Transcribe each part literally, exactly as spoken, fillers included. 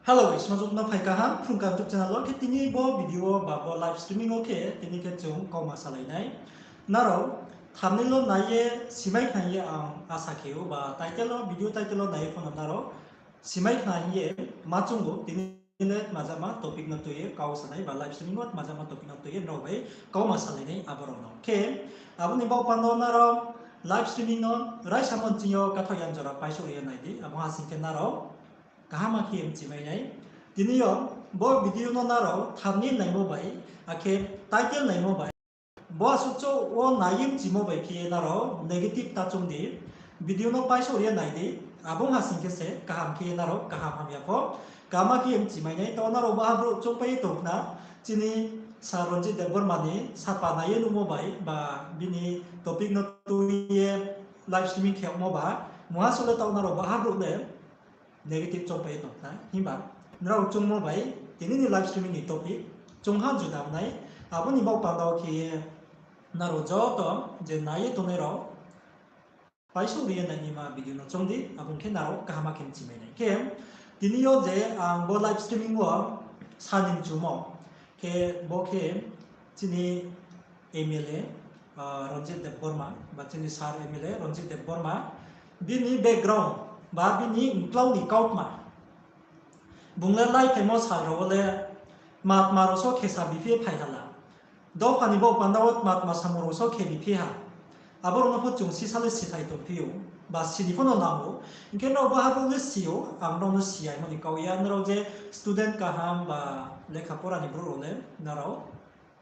Hello guys, smajoto no phai kaham Phrung Kaham YouTube channel wo. Khe tini bo video wo ba bo live streaming wo khe tini khe chung kauma salai nai. Nrao thumbnail wo nai ye simai khna hing ye ang asa khe ou, ba title wo, video title wo nai ye pho no nrao simai khna hing ye ma choung ou, tini le tmajama topic no tui ye kau sa nai, ba live streaming wo tmajama topic no tui ye nrao bai kauma salai nai abo rao no. Khe abo ni baoh panda wo nrao live streaming no raisamo nching yo kathaoh ya jora paisouh ri ye nai di, abo ha sing khe nrao kaham khe ye mchimai nai. Tini yo bo video no nrao thumbnail naimo bai, akhe title naimo bai, bo asuh chouh wo nai ye mchimo bai khe ye nrao negative ta choung di, video no paisouh ri ye nai di, abo ha sing khe se kaham khe ye nrao kaham hamya pho kaham khe ye mchimai nai. Taoh nrao baha brouh choungpai ye tong khna, chini Sir Ranjit Debbarma ni sapa nai ye nuhmo bai ba bini topic no tui ye live streaming khe yagmo ba, mungha suh le taoh nrao baha brouh le negative choungpai ye tong khna. Himba nrao choungmo bai tini ni live streaming ni topic chung ha juda nai. Abo ni baoh panda wo khe ye nrao joto je nai ye tongnai rao paisouh ri ye nainaima video no choung di, abo ong khe nrao kaham khe mchimai nai. Khe tini yo je ang bo live streaming wo sa ni mchumo, khe bo khe chini M L A, ah, Ranjit Debbarma, ba chini Sir M L A Ranjit Debbarma, bini background ba bini mklau ni kautma, bung le laiphaimo sal rao wo le tma tma rao so khe sa biphi phai ha la, dopha ni baoh panda wo tma tma samung rao so khe biphi ha, abo rao no pho chung sisa le sithai tongphi ou, ba sini pho no nang ou. Hing khe nrao baha brouh le si ou, ang nrao no siyaimo ni kau ya, nrao je student kaham ba lekha pora ni brouh rao le nrao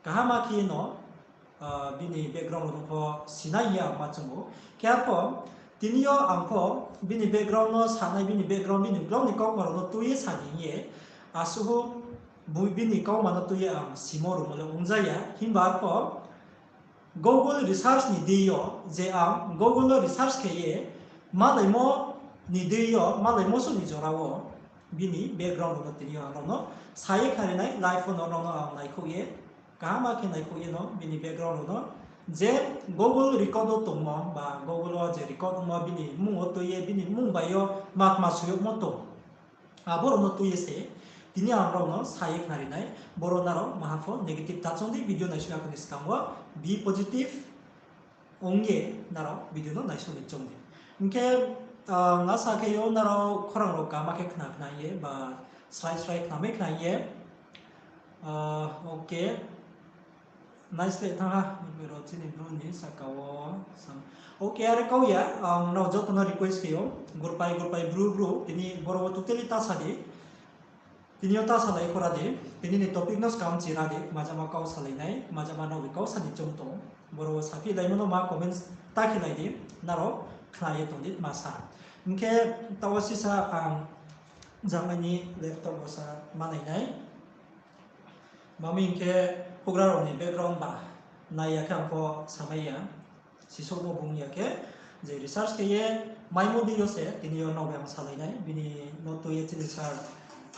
kaham khe ye no, ah, bini background rao no pho sinai hing ye ang ma choung ou. Khe arpho tini yo ang pho bini background no sanai, bini background, bini mklau ni kautma rao no tui ye sa ni hing ye, asuh bini kautma no tui ye ang simo rumo le ongja ya. Himba arpho Google research ni deing yo, je ang Google wo research khe ye malaimo ni deing yo, malaimo suh ni jora wo bini background rao no tini yo ang nrao no sa ye khnari nai, live wo no nrao no ang naikhouh ye, kaham khe naikhouh ye no bini background rao no, je Google record wo tongmo ba Google wo je record ongmo bini mmung wo tui ye, bini mmung bai yo ma tma soi yagmo tong, abo rao no tui ye se tini ang nrao no sa ye khnari nai. Boro nrao maha pho negative ta choung di, video naisouh ya kho ni skang wo be positive ong ye nrao video no naisouh ni choung di. Hing khe, ah, ang asa khe yo nrao khorang rao kaham khe khna khna ye ba srai srai khnamai khna ye. Ah, okay. Naisleh thanng ha, bero chini bru ni saka wo sam. Okay, are kau ya, ang nrao joto no request khe ou, gurpai gurpai bru bru, tini boro wo totally ta sa di. Tini yo ta salai khora di, tini ni topic no skang chira di, majama kau salai nai, majama nrao ni kau sa ni choung tong. Boro wo saphi laimo no ma comments ta khe lai di, nrao khna ye tong di, ma sa. Hing khe taoh wo sisa ang jangmai ni laptop wo sa manai nai. Mami hing khe houhgra rao ni background ba nai ya khe ang pho samai ya. Sisouhmo bung ya khe, je research khe ye maimo deing yo se tini yo nrao bai ang salai nai, bini no tui ye chini sir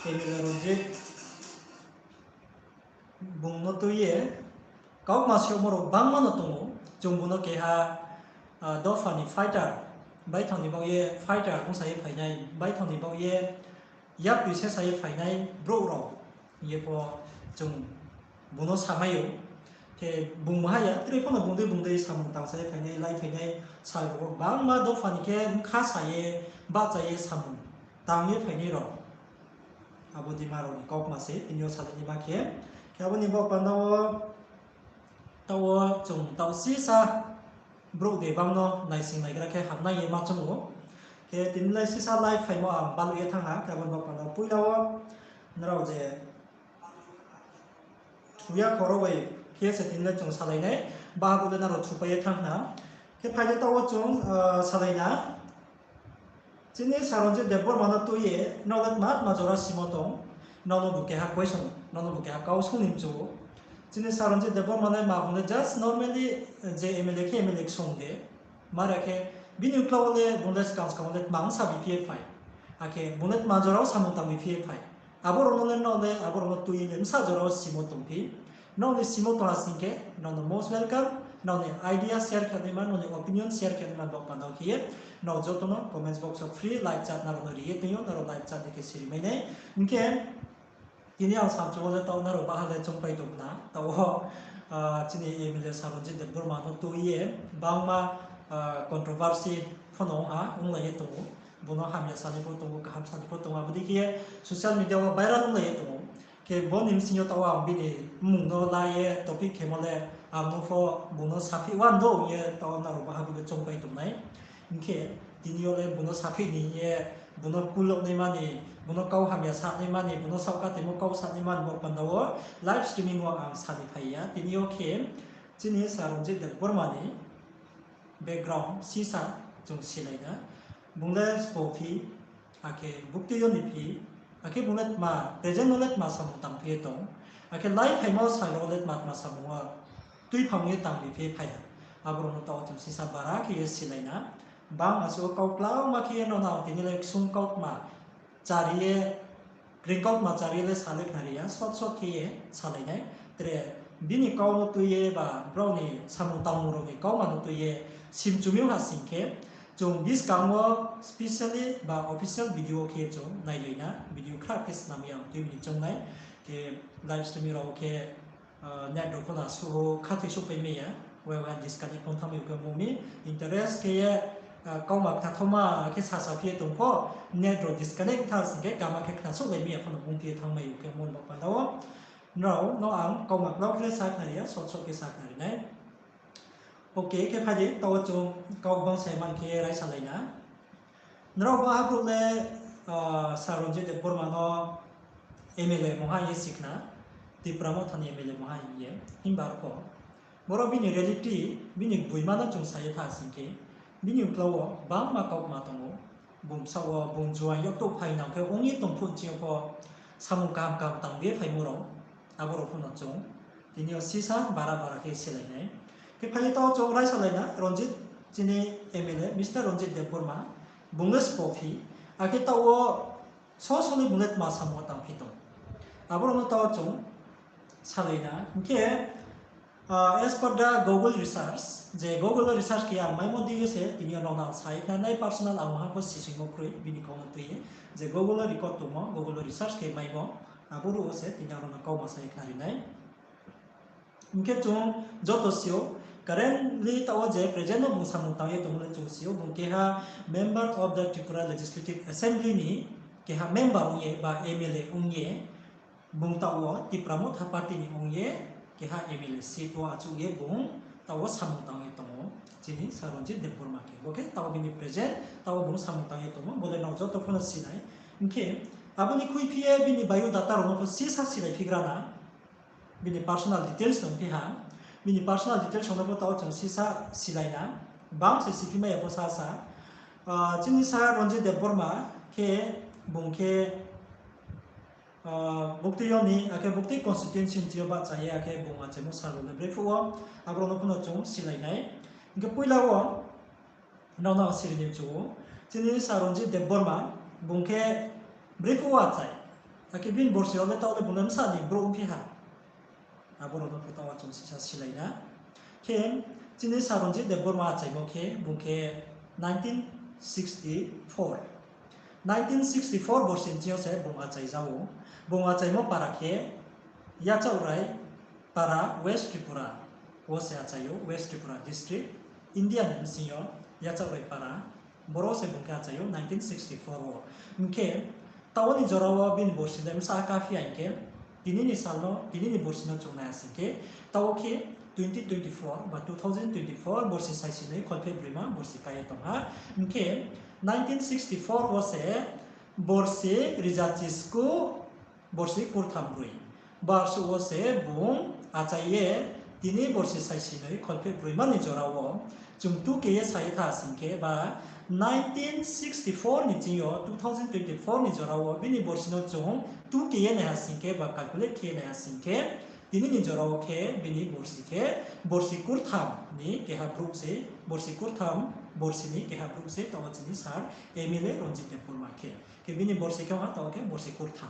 M L A Ranjit bung no tui ye kautma siyagmo rao bangma no tong ou. Chung bung no keha, ah, dopha ni fighter, baithang ni baoh ye fighter ongsa ye phainai, baithang ni baoh ye yapri sesa ye phainai brouh rao hing ye pho chung bung no samai ou. Khe bung maha ya, tre pho no bung dei bung dei samung tangsa ye phainai, lai phainai, sal rao bangma dopha ni khe bkha sa ye, bahcha ye samung tang ye phainai rao. Abo dima rao ni kautma se tini yo salai naima khe. Khe abo ni baoh panda wo, taoh wo chung taoh sisa brouh de bang no naising naigra khe hamnai ye ma choung ou. Khe tini lai sisa live phaimo ang baluh ye thanng ha, khe abo ni baoh panda poila wo nrao je thuya khoro bai khe se tini le chung salai nai, baha bo le nrao thupai ye thanng na. Khe phai di taoh wo chung, ah, salai na. Chini Sir Ranjit Debbarma no tui ye nrao le tma tma jora simo tong, nrao no bo keha question, nrao no bo keha kau sung ni mchu ou. Chini Sir Ranjit Debbarma le ma bung le just normally je M L A khe M L A ksung de. Mara khe bini uklau le bung le skang skang le tma bsa biphi ye phai. Akhe bung le tma jora wo samung tang biphi ye phai. Abo rao no le nrao le, abo rao no tui ye le bsa jora wo simo tongphi. Nrao ni simo tong ha sing khe, nrao no most welcome. Nrao ni idea share khe naima, nrao ni opinion share khe naima baoh panda wo khe ye, nrao joto no comments box wo free live chat nrao no ri ye tong ou, nrao live chat ni khe siri mai nai. Hing khe, tini ang samchung wo le taoh nrao baha le choungpai tong na, taoh wo, chini M L A Sir Ranjit Debbarma no tui ye, bangma, controversy pho no ong ha, onglai ye tong ou. Bung no hamya sanai pho tong ou, kaham sanai pho tong ou, abo dei khe ye social media wo viral onglai ye tong ou. Khe bo ni bsing yo taoh wo ang bini mmung no la ye topic khemo le, ang no pho bung no saphi wando hing ye taoh wo nrao baha bo le choungpai tong nai. Hing khe, tini yo le bung no saphi ni hing ye, bung no kuloh naima ni, bung no kau hamya sanai mani, bung no saohkatemo kau sanai mani bo panda wo live streaming wo ang sani phai ya. Tini yo khe, chini Sir Ranjit Debbarma ni background sisa chung silai na. Bung le sbo phi, akhe buktui yo ni phi, akhe bung le tma, present no le tma samung tang phi ye tong, akhe lai phaimo sal rao le tma tma samung wo tuiphang ye tang bi phi phai ha. Abo rao no taoh chung sisa bara khe ye silai na. Bang asuh wo kau klauma khe ye nrao no ang tini le ksung kautma chari ye, kring kautma chari ye le sa le khnari ya, short short khe ye salai nai. Tre bini kau no tui ye ba brao ni samung tangmung rao ni kauma no tui ye simchumi ha sing khe, chung buskang wo specially ba official video khe chung nailai na, video khra khe snam ye ang tui bini choung nai. Khe live streaming rao khe, net rao pho no asuh wo khathoi souhpai mai ya, waiha disconnect pho thanngmai ou khe mo mi, interest khe ye, kauma khnathaoma khe sasa phi ye tong pho, net rao disconnect thanng sing khe kaham khe khnasouhlai mai ya pho no ong phi ye thanngmai ou khe mo ni baoh panda wo. Nrao no ang kauma klau khe le sa khnari ya, short short khe sa khnari nai. Okay, khe phai di, taoh wo chung kau gbang sai man khe raisalai na. Nrao bo ha brouh le, Sir Ranjit Debbarma no M L A mungha hing ye si khna, Tipra Motha ni M L A mungha hing ye, himba arpho boro bini reality, bini gboima no chung sa ye tha sing khe, bini uklau wo bangma kautma tong ou, bung bsaoh wo bung juaing yaktouh phainang khe ong ye tong phuh ching yo pho samung kaham kaham tang ye phaimo rao, abo rao pho no chung tini yo sisa bara bara khe silai nai. Khe phai ye taoh chung raisalai na, Ranjit, chini M L A Mister Ranjit Debbarma, bung le sbo phi, akhe taoh wo sosoli bung le tma samung wo tang phi tong, abo rao no taoh chung salai na. Hing khe, as per the Google research, je Google research khe ang maimo dei yo se tini yo nrao no ang sa ye khnanai, personal ang ha pho sisoingmo kroi, bini kau no tui ye, je Google record tongmo, Google research khe maimo, abo ruh wo se tini ang nrao no kauma sa ye khnari nai. Hing khe chung joto si ou, currently taoh wo je present no bung samung tang ye tongmo le chung si ou, bung keha member of the Tripura Legislative Assembly ni keha member ong ye ba M L A ong ye, bung taoh wo Tipra Motha Party ni ong ye, keha M L A seat wo achouh ye bung taoh wo samung tang ye tong ou, chini Sir Ranjit Debbarma khe. Bo khe taoh wo bini present, taoh wo bung samung tang ye tongmo, bo le nrao joto pho no si nai. Hing khe, abo ni khuiphi ye bini biodata rao no pho sisa silai phigra na. Bini personal details tong phi ha. Bini personal details rao no pho taoh wo chung sisa silai na. Bang se siphi mai ya pho sasa. Chini Sir Ranjit Debbarma khe, bung khe, buktui yo ni, akhe buktui constituency ni ching yo bahcha ye, akhe bung achaimo sal rao le brephuh wo, abo rao no pho no chung silai nai. Hing khe poila wo, nrao no ang siri ni mchu ou. Chini Sir Ranjit Debbarma, bung khe brephuh wo achai. Akhe bini borsi rao le taoh le bung le bsa ni brouh ongphi ha. Abo rao no pho taoh wo chung sisa silai na. Khe chini Sir Ranjit Debbarma achaimo khe, bung khe nineteen sixty four, nineteen sixty four borsi ni ching yo se bung achai ja ou. Bung achaimo para khe Yachaohrai para, West Tripura wo se achai ou, West Tripura district, India ni bsing yo Yachaohrai para, boro se bung khe achai ou nineteen sixty four wo. Hing khe, taoh wo ni jora wo bini borsi le bsa kaphi ya hing khe, tini ni sal no, tini ni borsi no chung nai ha sing khe, taoh wo khe twenty twenty four ba two thousand twenty four borsi saisi noi kholpheh broima borsi kái ye tong ha. Hing khe, nineteen sixty four wo se borsi riza chisku, borsi kurtham broi. Barsuh wo se bung achai ye, tini borsi saisi noi kholpheh broima ni jora wo, chung tu khe ye sa ye tha sing khe ba, nineteen sixty four ni ching yo two thousand twenty four ni jora wo bini borsi no chung tu khe ye nai ha sing khe ba calculate khe ye nai ha sing khe, tini ni jora wo khe bini borsi khe, borsi kurtham ni keha brouh se, borsi kurtham borsi ni keha brouh se taoh wo chini Sir M L A Ranjit Debbarma khe. Khe bini borsi khe ong ha taoh wo khe borsi kurtham.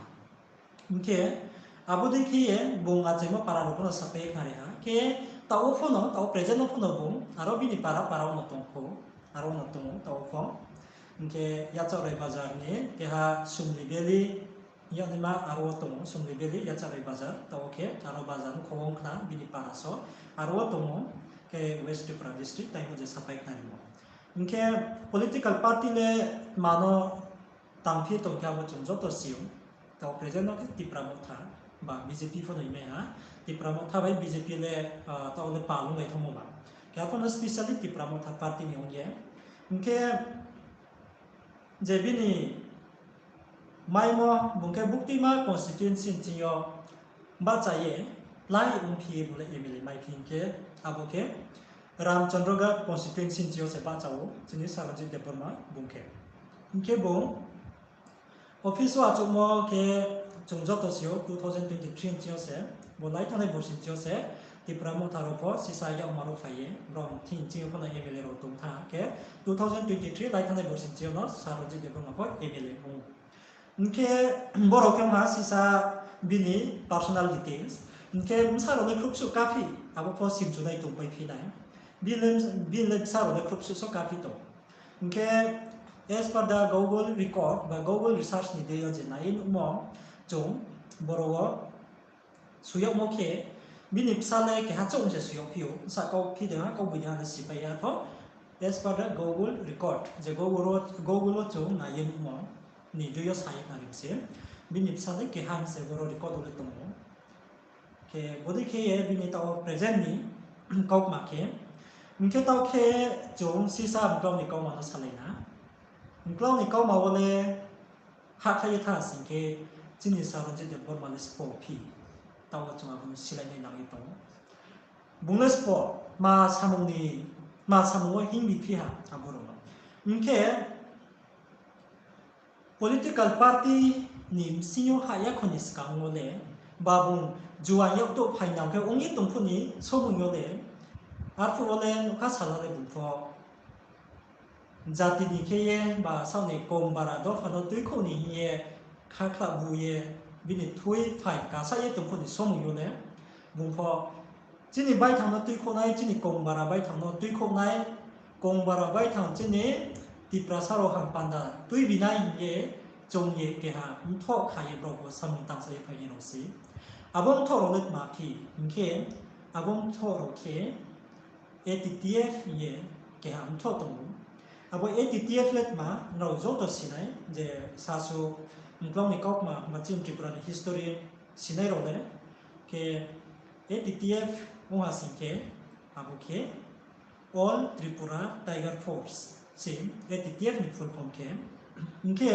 Hing khe, abo dei khe ye bung achaimo para rao pho no sapai ye khnari ha. Khe Taoh wo pho no, taoh wo present no pho no bung aro bini para para wo no tong pho, aro no tong ou taoh wo pho. Hing khe Yachak Rai Bazar ni keha Sumli Valley, yagnaima aro wo tong ou, Sumli Valley, Yachak Rai Bazar, taoh wo khe aro bazar no khou ong khna bini para so, aro wo tong ou, khe West Tripura district, tai mo je sapai khnarimo. Hing khe political party le tma no tangphi tong khe abo chung joto si ou. Taoh present no khe Tipra Motha ba B J P pho no himai ha. Tipra Motha bai B J P le, ah, taoh le pal onglai thangmo ba. Khe apho no specially Tipra Motha party ni ong ye. Hing khe je bini maimo bung khe Buktima constituency ni ching yo bahcha ye, lai ongphi ye bung le M L A maiphi hing khe, abo khe Ramchandroghat constituency ni ching yo se bahcha ou, chini Saranjit Debbarma bung khe. Hing khe bung office wo achouhmo khe chung joto si ou, two thousand twenty-three ni ching yo se, bo lai thanngnai borsi ni ching yo se, Tipra Motha rao pho sisa yakma rao phai ye, brao thing ching yo pho no M L A rao tong tha khe, two thousand twenty-three lai thanngnai borsi ni ching yo no Saranjit Debbarma pho M L A ong. Hing khe borao khe ong ha sisa bini personal details. Hing khe bsa rao le khruhsuh kaphi, abo pho simchunai tongpai phi nai. Bini le, bini le bsa rao le khruhsuh so kaphi tong. Hing khe as per the Google record ba Google research ni deing yo je nai ye nuhmo, chung boro wo soi yagmo khe, bini bsa le keha chouh se soi yagphi ou, bsa kau phi de ha, kau boi de ha le sipai ya pho, as per the Google record, je Google wo, Google wo chung nai ye nuhmo ni deing yo sa ye khnari se, bini bsa le keha se boro record wo le tong ou. Khe bodei khe ye bini taoh present ni kaukma khe, hing khe taoh khe chung sisa mklau ni kaukma no salai na. Mklau ni kaukma wo le hahkhlai ye tha sing khe chini Saranjit Debbarma le sbo phi, taoh wo chung abo no silai nai nang ye tong ou. Bung le sbo, ma samung ni, ma samung wo hingbi phi ha abo rao no. Hing khe political party ni bsing yo hah ya kho ni skang wo le, ba bung juaing yag touh phainang khe ong ye tong phuh ni somung yo le, arphuh wo le nougkha sala le bung pho jati ni khe ye ba saoh ni kong bara dopha no tuikhouh ni hing ye khakhla bu ye bini thui phai kasa ye tong phuh ni somung yo le, bung pho chini baithang no tuikhouh nai, chini kong bara baithang no tuikhouh nai, kong bara baithang chini Tiprasa rao ham panda tuibi nai hing ye choung ye keha mthoh kha ye brao pho samung tangsa ye phainai rao se. Abo mthoh rao le tma phi hing khe, abo mthoh rao khe A T T F hing ye keha mthoh tong ou. Abo A T T F le tma nrao joto si nai, je sasu mklau ni kaukma ba chini Tripura ni history sinai rao le, khe A T T F ong ha sing khe, abo khe All Tripura Tiger Force se, A T T F ni full form khe. Hing khe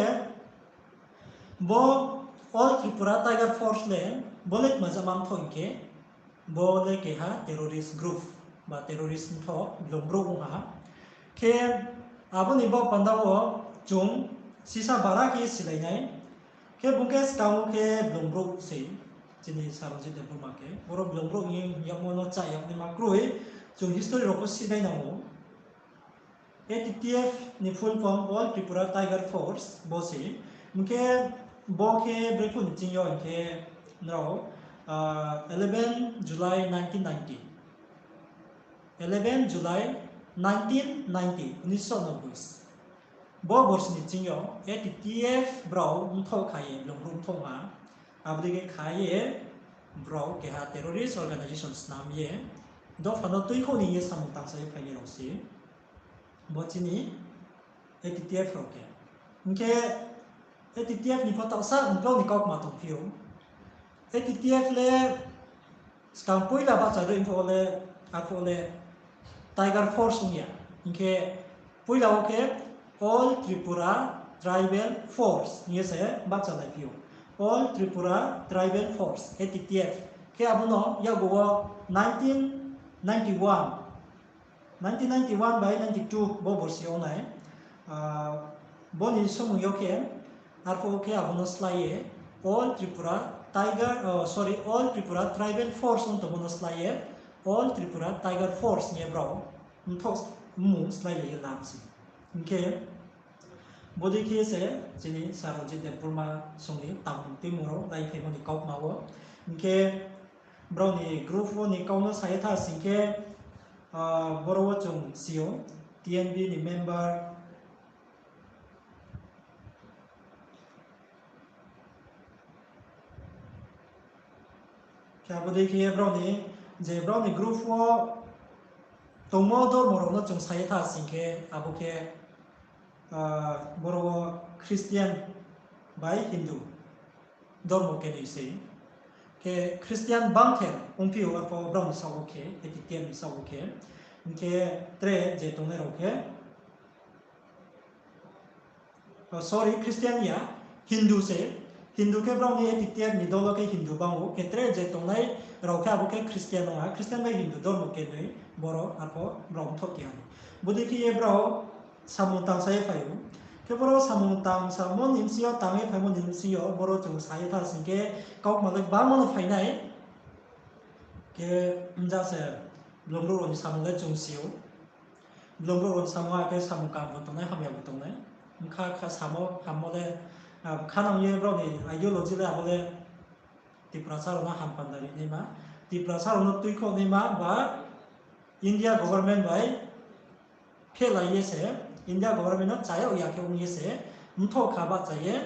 bo All Tripura Tiger Force le bo le tma jama mthoh hing khe, bo le keha terrorist group ba terrorist mthoh blung brouh ong ha. Khe abo ni bo panda wo chung sisa bara khe silai nai. Khe bung khe skang wo khe blung brouh se, chini Saranjit Debbarma khe boro blung brouh ni yagmo no chá yag naima kroi, chung history rao pho sinai nang ou. A T T F ni full form All Tripura Tiger Force bo se. Hing khe bo khe brephuh ni ching yo hing khe nrao, ah, eleven July nineteen ninety. Eleven July nineteen ninety, উনিশশো নব্বই. Bo borsi ni ching yo A T T F brao mthoh kha ye, blung brouh mthoh ha. Abo dei khe kha ye brao keha terrorist organisation snam ye, dopha no tuikhouh ni ye samung tangsa ye phainai rao se. Bo chini A T T F rao khe. Hing khe A T T F ni pho taohsa mklau ni kaukma tongphi ou. A T T F le skang poila bahcha roi pho le, arphuh le Tiger Force ong ya. Hing khe poila wo khe All Tripura Tribal Force hing ye se bahchalaiphi ou. All Tripura Tribal Force, A T T F. Khe abo no yakgu wo nineteen ninety-one, nineteen ninety-one bai ninety-two bo borsi ong nai. Ah, bo ni somung yo khe, arphuh khe abo no slái ye, All Tripura Tiger, oh, sorry, All Tripura Tribal Force ong tongmo no slái ye, All Tripura Tiger Force hing ye brao mthoh mmung sláilai ye lam se. Hing khe, bodei khe se chini Saranjit Debbarma song ni tangmung tuimung rao láiphaimo ni kaukma wo. Hing khe, Brao ni group wo ni kau no sa ye tha sing khe, boro wo chung si ou, T N B ni member. Khe abo dei khe ye brao ni, je brao ni group wo tongmo dormo rao no chung sa ye tha sing khe, abo khe, boro wo Christian bai Hindu dormo kenoi sei. Khe Christian bangther ongphi ou arpho brao ni saoh wo khe, A T T F ni saoh wo khe. Hing khe tre je tongnai rao khe, sorry, Christian ya, Hindu se. Hindu khe brao ni A T T F ni dol wo khe Hindu bang ou, khe tre je tongnai rao khe abo khe Christian ong ha, Christian bai Hindu dormo kenoi, boro arpho brao mthoh keha ni. Bodei khe ye brao samung tangsa ye phai ou. Khe boro samung tangsamo ni bsing yo, tang ye phaimo ni bsing yo, boro chung sa ye tha sing khe, kaukma le gbangma no phai nai. Khe, ja se, blung brouh rao ni samung le chung si ou. Blung brouh rao ni samung akhe samung kaham bo tongnai, hamya bo tongnai. Bkha kha samo hammo le, khanang ye brao ni ideology le abo le Tiprasa rao no hampanda ri naima, Tiprasa rao no tuikhouh naima ba India government bai phehlai ye se, India government no chaya ya khe ong ye se, mthoh kha bahcha ye,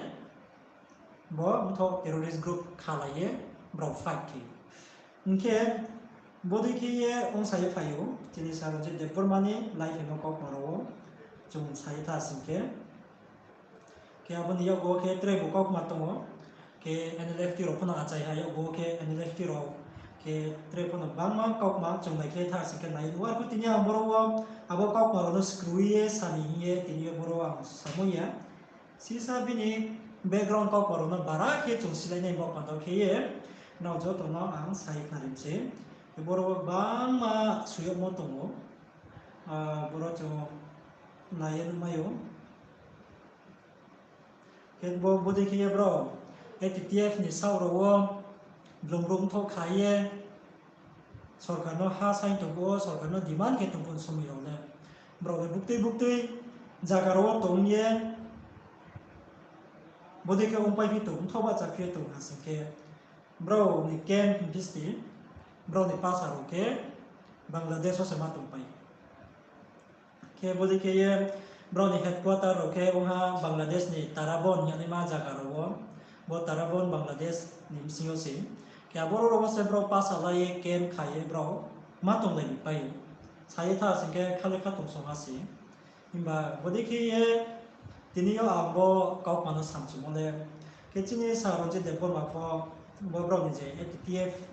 bo mthoh terrorist group khalai ye brao fight khe. Hing khe bodei khe ye ongsa ye phai ou, chini sir Ranjit Debbarma ni laiphaimo kaukma rao wo chung sa ye tha sing khe. Khe abo ni yakgu wo khe tre bo kaukma tong ou. Khe N L F T rao pho no achai ha yakgu wo khe N L F T rao khe tre pho no bangma kaukma chung naikhlai tha sing khe nai ou. Arphuh tini ang boro wo abo kaukma rao no skroi ye sa ni hing ye tini yo boro ang samo ya. Sisa bini background kaukma rao no bara khe chung silai nai baoh panda khe ye, nrao joto no ang sa ye khnari se. Boro wo bangma soi yagmo tong ou. Boro chung nai ye nuhmai ou. Khe bo bodei khe ye brao A T T F ni saoh rao wo blung brouh mthoh kha ye sorkar no ha saing tong phuh wo, sorkar no demand khe tong phuh somoi rao le, brao le buktui buktui zaga rao wo tong ye bodei khe ongpai phi tong, mthoh bahcha phi ye tong ha sing khe, brao ni camp hing phi sti, brao ni pasa rao khe Bangladesh wo se ma tongpai. Khe bodei khe ye brao ni headquarter rao khe ong ha Bangladesh ni Tarabon hingnaima zaga rao wo. Bo Tarabon Bangladesh ni bsing yo se. Khe aboro rao wo se brao pasa la ye camp kha ye brao ma tonglai ni pai ou. Sa ye tha sing khe kha le kha tong song ha se. Himba bodei khe ye tini yo ang bo kaukma no samchumo le, khe chini sir Ranjit Debbarma pho bo brao ni je A T T F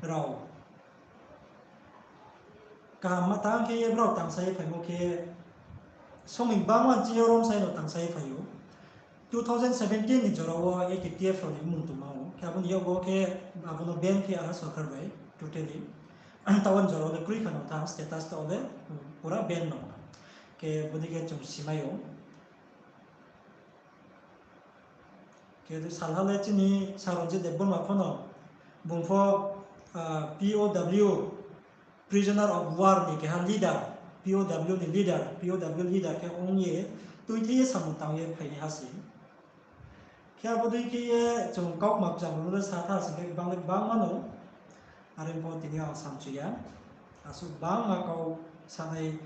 rao kaham ma tang khe ye brao tangsa ye phaimo khe, somoi bangma chini yo romsa ye no tangsa ye phai ou. Two thousand seventeen ni jora wo A T T F rao ni mmung tongma ou. Khe abo ni yakgu wo khe abo no ban khe ha sorkar bai totally. Taoh wo ni jora wo le kroi kha no tha status taoh wo le pura ban no. Khe bodei khe chung simai ou. Khe salha le chini sir Ranjit Debbarma pho no bung pho, P O W, prisoner of war ni keha leader, P O W ni leader, P O W leader khe ong ye tuithei ye samung tang ye phainaiha se. Khe abo dei khe ye chung kaukma kchang rao no le sa tha sing khe bang le bangma no. Are pho tini ang samchu ya. Asuh bangma kau sanai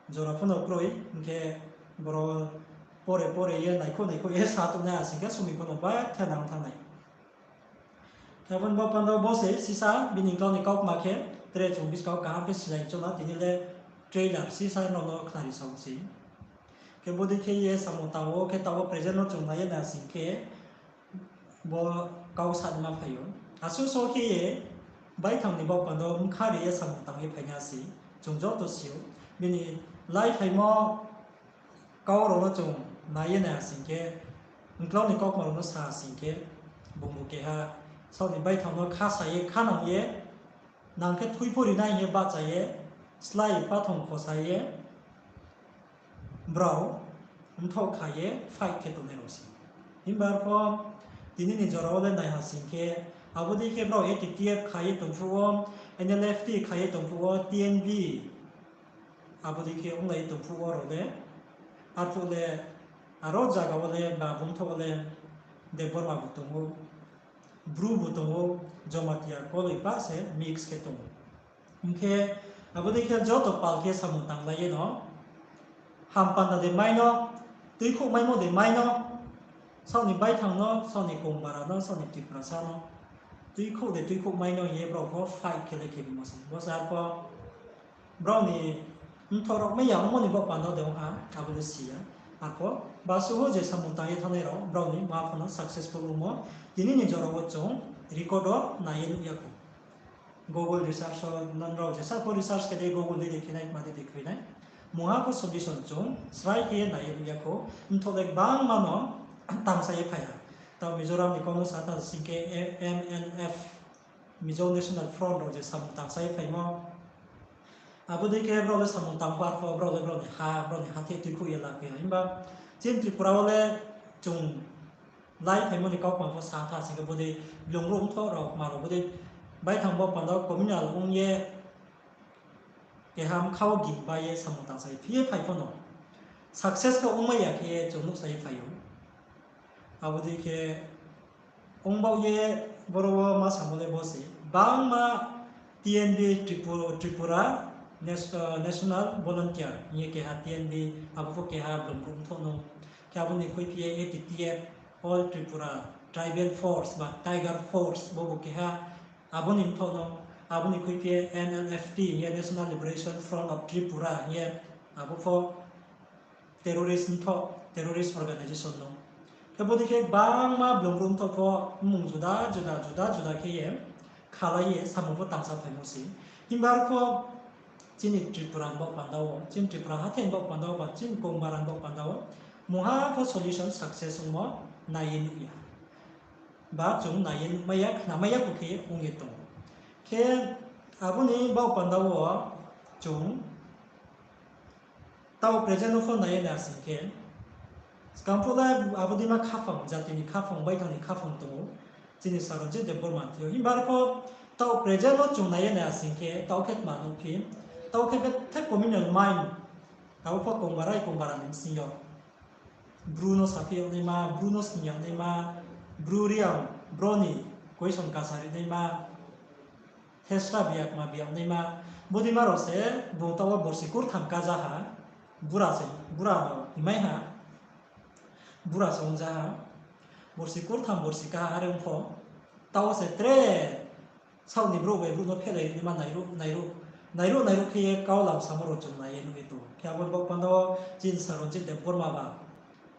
jora pho no kroi, hing khe boro pore pore ye, naikhouh naikhouh ye sa tongnai, asing khe somoi pho no bai thenang thanng nai. Khe abo ni bo panda wo bo se sisa bini kau ni kaukma khe, tre chung buskang wo kaham khe silai chona, tini le trailer sisa no no khnari sa se. Khe bodei khe ye samung tang wo khe taoh wo present no chung nai ye na sing khe, bo kau sa ni ma phai ou. Asuh so khe ye baithang ni bo panda wo bkha ri ye samung tang ye phainai se, chung joto si ou. Bini laiphaimo kau rao no chung nai ye na sing khe, bklau ni kaukma rao no sa sing khe, bungbu keha saoh ni baithang no kha sa ye, khanang ye, nang khe thui pho ri nai hing ye bahcha ye, slái pathong khosa ye, brao mthoh kha ye fight khe tongnai rao se. Himba arpho tini ni jora wo le naiha sing khe, abo dei khe brao A T T F kha ye tong phuh wo, N L F T kha ye tong phuh wo, T N V, abo dei khe onglai ye tong phuh wo rao le, arphuh le, aro zaga wo le, ba bumthoh wo le, Debbarma bu tong ou. Bru bu tong ou, Jomatia koloi pah se mix khe tong ou. Hing khe abo dei khe joto pal khe samung tanglai ye no, ham panda de mai no, tuikhouh maimo de mai no, saoh ni baithang no, saoh ni Kongbara no, saoh ni Tiprasa no, tuikhouh de tuikhouh mai no hing ye brao pho fight khe le khe bimo se. Bo se arpho brao ni mthoh rao mai ya ongmo ni baoh panda de ong ha, abo le si ya. Arpho basuhu je samung tang ye thanngnai rao, brao ni ma pho no successful ongmo, tini ni jora wo chung record wo nai ye nuh ya khou. Google research wo nrao jesa pho research khe de Google dei dei khe nai, ma dei dei khe nai. Mungha pho solution chung srai khe ye nai ye nuh ya khou, mthoh le gbangma no tangsa ye phai ha. Tao Mizoram ni kau no sa tha sing khe M N F, Mizo National Front rao je samung tangsa ye phaimo. Abo dei khe brao le samung tang pho arpho brao le brao ni ha, brao ni ha the tuikhouh ye la phi ha. Himba chini Tripura wo le chung lai phaimo ni kau pang pho sa tha sing khe bodei blung ruh mthoh rao ma rao bodei baithang bo panda wo communal ong ye keha bkha wo ging bai ye samung tangsa ye phi ye phai pho no success khe ongmai ya khe ye chung nuhsa ye phai ou. Abo dei khe ongbaoh ye boro wo ma samo le bo se, bangma T N V Tripura, Tripura Nas-, National Volunteer hing ye keha T N V, abo pho keha blung ruh mthoh no. Khe abo ni khuiphi ye A T T F, All Tripura Tribal Force ba Tiger Force bo bo keha, abo ni mthoh no. Abo ni khuiphi ye N L F T hing ye National Liberation Front of Tripura hing ye, abo pho terrorist mthoh, terrorist organization no. Khe bodei khe bangma blung ruh mthoh pho mmung juda juda juda juda khe ye khalai ye samung pho tangsa phaimo se. Himba arpho chini Tripura ni baoh panda wo, chini Tripura hathái ni baoh panda wo ba chini Kongbara ni baoh panda wo mungha pho solution success ongmo nai ye nuh ya. Ba chung nai ye nuhmai ya, khnamai ya pho khe ong ye tong ou. Khe abo ni baoh panda wo chung tao present no pho nai ye nai sing khe, skang phuh le abo dei ma khaphang, jati ni khaphang, baithang ni khaphang tong ou, chini Sir Ranjit Debbarma thing yo. Himba arpho tao present no chung nai ye nai sing khe, tao khe tma nuh phi, tao khe bethe communal mind, abo pho Kongbara, Kongbara ni bsing yo. Bru no saphi yag naima, Bru no sning yag naima, Bru Reang, bro ni question kasa ri naima, thesra biya kma biya naima, bodei ma rao se bung tao wo borsi kurtham kaja ha, bura se, bura no himai ha, bura se ongja ha, borsi kurtham borsi kaha are ong pho, tao se tre saoh ni brouh bai brouh no phehlai ri naima nairuh, nairuh, nairuh, nairuh khe ye kau lam samo rao chung nai ye nuh ye tong ou. Khe abo ni baoh panda wo chini Sir Ranjit Debbarma ba,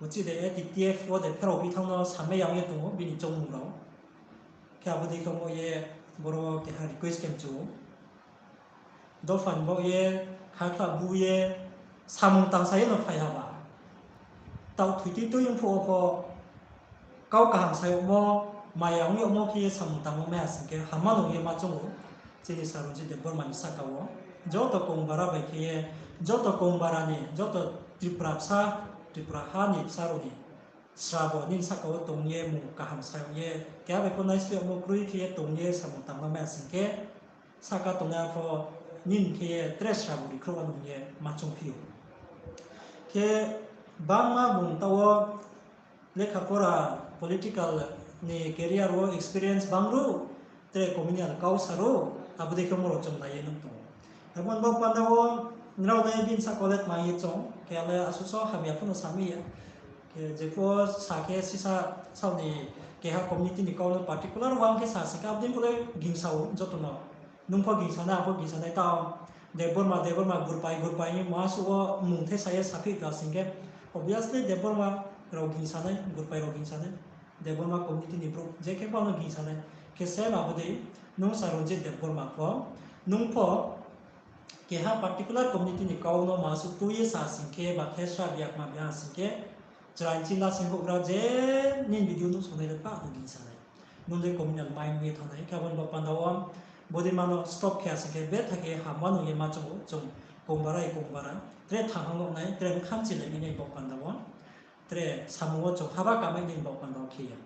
uchih de A T T F wo de pherao phi thanng no samai ya ong ye tong ou, bini choungmung rao. Khe abo dei khe ongmo ye boro keha request khe mchu ou. Dopha ni baoh ye, khakhla bu ye, samung tangsa ye no phai ha ba. Taoh thoi tui tui ong phuh wo pho, kau kaham sa yagmo, maya ong yagmo khe ye samung tangmo mai ha sing khe, hamma nung ye ma choung ou, chini Sir Ranjit Debbarma ni sahka wo. Joto Kongbara bai khe ye, joto Kongbara ni, joto Tripura bsa, Tripura ha ni bsa rao ni srabo nini sahka wo tong ye mung kaham sa yag ye, keha bai pho naisle yagmo kroi khe ye tong ye samung tangmo mai ha sing khe, sahka tongnai arpho nini khe ye tre srabo ri khrouh wa nung ye ma choungphi ou. Khe bangma bung taoh wo lekha pora, political ni career wo experience bang ruh, tre communal kau sa ruh, abo dei khe mo rao chung nai ye nuh tong ou. Abo ni baoh panda wo nrao le bini sahka le tma ye choung, khe le asuh so hamya pho no sa mi ya. Khe jepho sa khe sisa saoh ni keha community ni kau no particular wang khe sa sing khe, abo dei pho le gingsa ou joto no. Nung pho gingsa nai, ang pho gingsa nai, tao Debbarma, Debbarma, Gurpai, Gurpai hing ye masuh wo mung the sa ye saphi ka sing khe, obviously Debbarma rao gingsa nai, Gurpai rao gingsa nai, Debbarma community ni brouh je khe pho no gingsa nai. Khe same abo dei, nung Sir Ranjit Debbarma pho, nung pho keha particular community ni kau no masuh tui ye sa sing khe, ba thesra biya kma biya sing khe, chrai chila sing houhgra je nini video nuhsongnai le pah no gingsa nai. Nung le communal mind ye thanng nai, khe abo ni baoh panda wo bodei ma no stop khe ya sing khe, betha khe hamma nung ye ma choung ou, chung Kongbara ye Kongbara, tre thanng hang nai, tre bkha mchilai nai baoh panda wo, tre samung wo chung haba kamai nai baoh panda wo khe ya.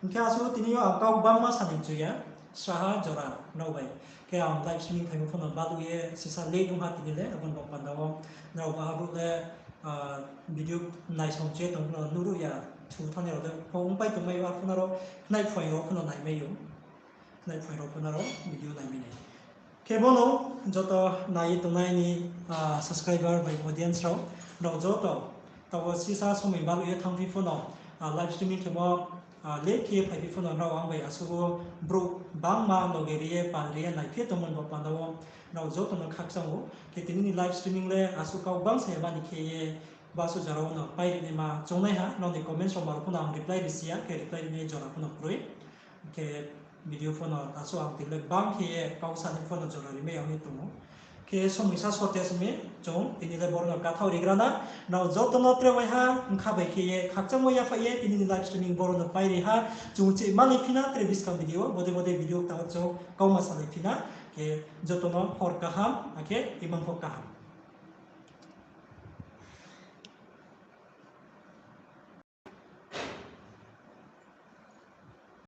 Hing khe asuh tini yo ang kau gbangma sa ni chu ya, sraha jora nrao bai. Khe ang live streaming phaimo pho no baluh ye sisa late ong ha tini le, abo ni baoh panda wo nrao ba abrouh le, video naisong chu ye tong pho no nuhruh ya, Su thangnai rao de pho ongpai tongmai ou, arphuh nrao khnai phuaing rao pho no naimai ou. Khnai phuaing rao pho nrao video naimai nai. Khe bo no joto nai ye tongnai ni subscriber bai audience rao, nrao joto taoh wo sisa somoi baluh ye thanngphi pho no, live streaming khemo late khe ye phaiphi pho no, nrao ang bai asuh wo brouh bangma loge ri ye, pal ri ye naiphi ye tongmo ni bo panda wo nrao joto no khakchang ou. Khe tini ni live streaming le asuh kau bang sa ya mani khe ye, basuh jora wo no pai ri naima choungnai ha, nrao ni comments rao ma rao pho no ang reply ri si ya, khe reply ri nai jora pho no kroi. Khe video pho no asuh ang tini le bang khe ye kau sa ni pho no jora rimai ya ong ye tong ou. Khe somoi sa sote simi chung tini le boro no kathaoh rigra na. Nrao joto no tre waiha bkha bai khe ye khakchangmo yaphaih ye tini ni live streaming boro no pai ri ha. Chung chih malai phi na tre buskang video, bodei bodei video kta wo chung kauma salai phi na. Khe joto no hor kaham akhe imang pho kaham.